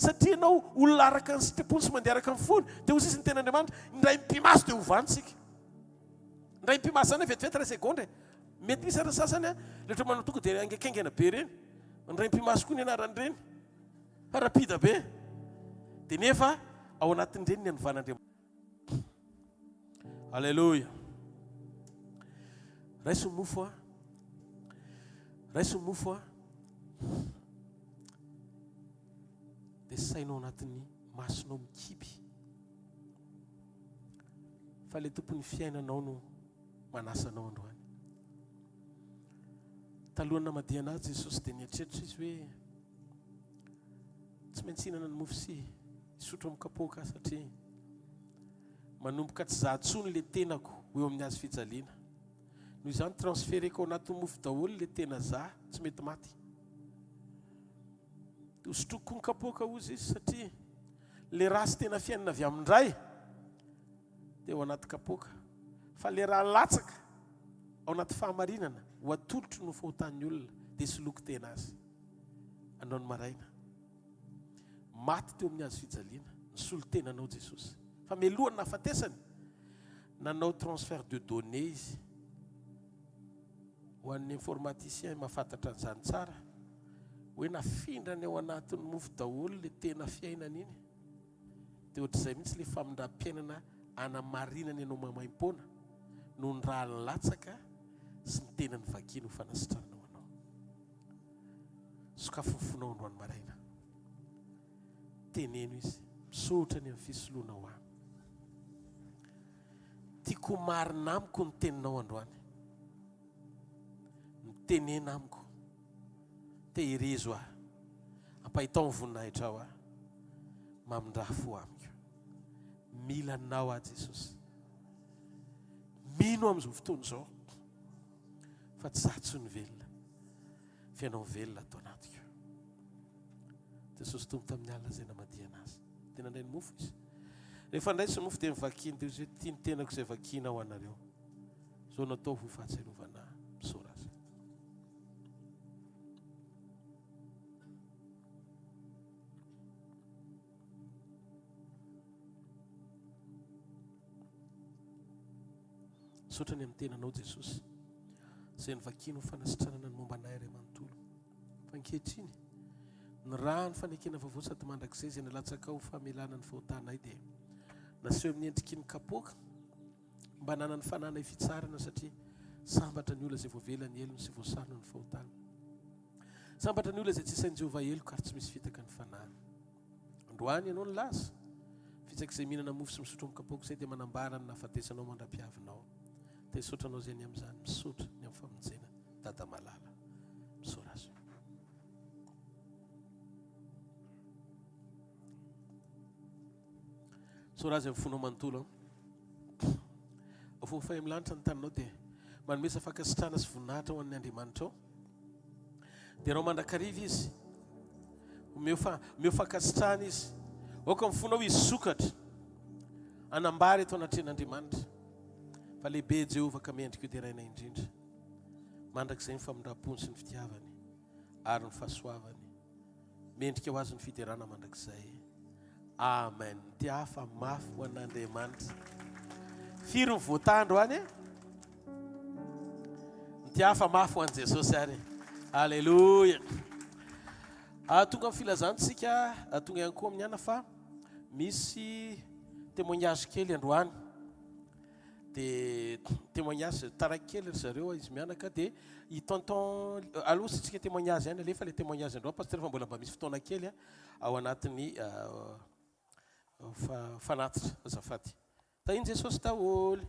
Satria ianao olona araka ny sitrapony sy mandeha araka ny fony, dia hoy sisa ny tenin'Andriamanitra, indray mipi-maso dia hovany isika. Indray mipi-maso izany hoe vetivety iray segondra e. Mety misy ary ny sasany a, le ohatra manao tonga dia haingankaingana be ireny. Indray mipi-maso koa ny anaran'ireny. Fa rapide be. Dia nefa ao anatin'ireny ny anovan'Andriamanitra. Alléluia. Raiso ny mofo a. Raiso ny mofo a. Dia saino ao anatin'ny masonao mikipy. Fa ilay tompon'ny fiainanao no manasa anao androany. Talohan'ny namadihana azy Jesosy dia nieritreritra izy hoe tsy maintsy hihinana ny mofo sy hisotro amin'ny kapoaka aho satria manomboka tsy za intsony le tenako ho eo amin'ny hazo fijaliana. Noho izany transfereko ao anatin'ny mofo daholo le tena za tsy mety maty. Dia hosotroiko ny kapoaka hozy izy satria le ra sy tena fiainana avy amin-dray dia ao anaty kapoaka. Fa le ra latsaka ao anaty fahamarinana ho atolotro no fahotan'ny olona dia soloiko tena azy. Androany maraina. Maty teo amin'ny hazo fijaliana nisolo tena anao Jesosy. Fa mialohan'ny nahafatesany, nanao transfert de données izy. Ho an'ny informaticien mahafantatra an'izany tsara, hoe nafindrany ao anatin'ny mofo daholo ilay tena fiainana iny. Dia ohatr'izay mihitsy ilay famindram-piainana anamarinana ianao maimaimpoana noho ny rà latsaka sy ny tenany vakiany ho fanasitranana ho anao. Sokafy ny fonao androany maraina. Teneno izy, misaotra ny amin'ny fisoloanao ahy. Tiako ho marina amiko ny teninao androany. Mitenena amiko. Tehirizo aho. Ampahitao ny voninahitrao aho. Mamindrà fo amiko. Mila anao aho Jesosy. Mino amin'izao fotoana izao fa tsy za tsony velona fa ianao velona ato anatiko. Jesosy Tompo tamin'ny alina izay namadihana azy. Dia nandray ny mofo izy. Rehefa nandray ny mofo dia nivakiny dia izy hoe tia ny tenako izay vakiana ho anareo. Izao no atao ho fahatsiarovana ahy. Misaora azy. Misaotra ny amin'ny tenanao Jesosy izay novakiana ho fanasitranana ny momba anay iray manontolo. Fa ankehitriny, ny rà ny fanekena vaovao sady mandrakizay izay nalatsakao ho famelana ny fahotanay dia naseho amin'ny endriky ny kapoaka mba hananan'ny fananay fitsarana satria sambatra ny olona izay voavela ny helony sy voasarona ny fahotany. Sambatra ny olona izay tsy isain'i Jehovah heloka ary tsy misy fitaka ny fanahiny. Androany ianao nilaza, Fitsaky izay mihinana mofo sy misotro amin'ny kapoaka izay dia manambara ny nahafatesanao mandra-piavinao. Te hisaotra anao izay ny amin'izany. Misaotra ny amin'ny famonjena, Dada malala. Misaora azy. Misaora azy amin'ny fonao manontolo. Voafay amin'ny lanitra ny taninao dia manomeza fankasitrahana sy voninahitra ho an'ny Andriamanitrao. Derao mandrakariva Izy. Omeo, fa, omeo fankasitrahana Izy. Aoka ny fonao hisokatra. Hanambara eto anatrehan'Andriamanitra fa lehibe Jehovah ka mendrika ho deraina indrindra. Mandrakizay ny famindram-pony sy ny fitiavany ary ny fahasoavany. Mendrika ho azy ny fiderana mandrakizay. Amen. Tiafa mafy ho an'Andriamanitra. Firy ny voata androany e? Tiafa mafy ho an'i Jesosy ary. Alléluia. Ah, tonga amin'ny filazantsika, ah, tonga ihany koa amin'ny ana fa misy témoignage kely androany. Dia témoignage taraiky kely ry zareo izy mianaka dia i tonton aloha isika témoignage ihany alefa le témoignage androany pasteur fa mbola mba misy fotoana kely ao anatin'ny fanatitra azafady. Tahin'i Jesosy daholo.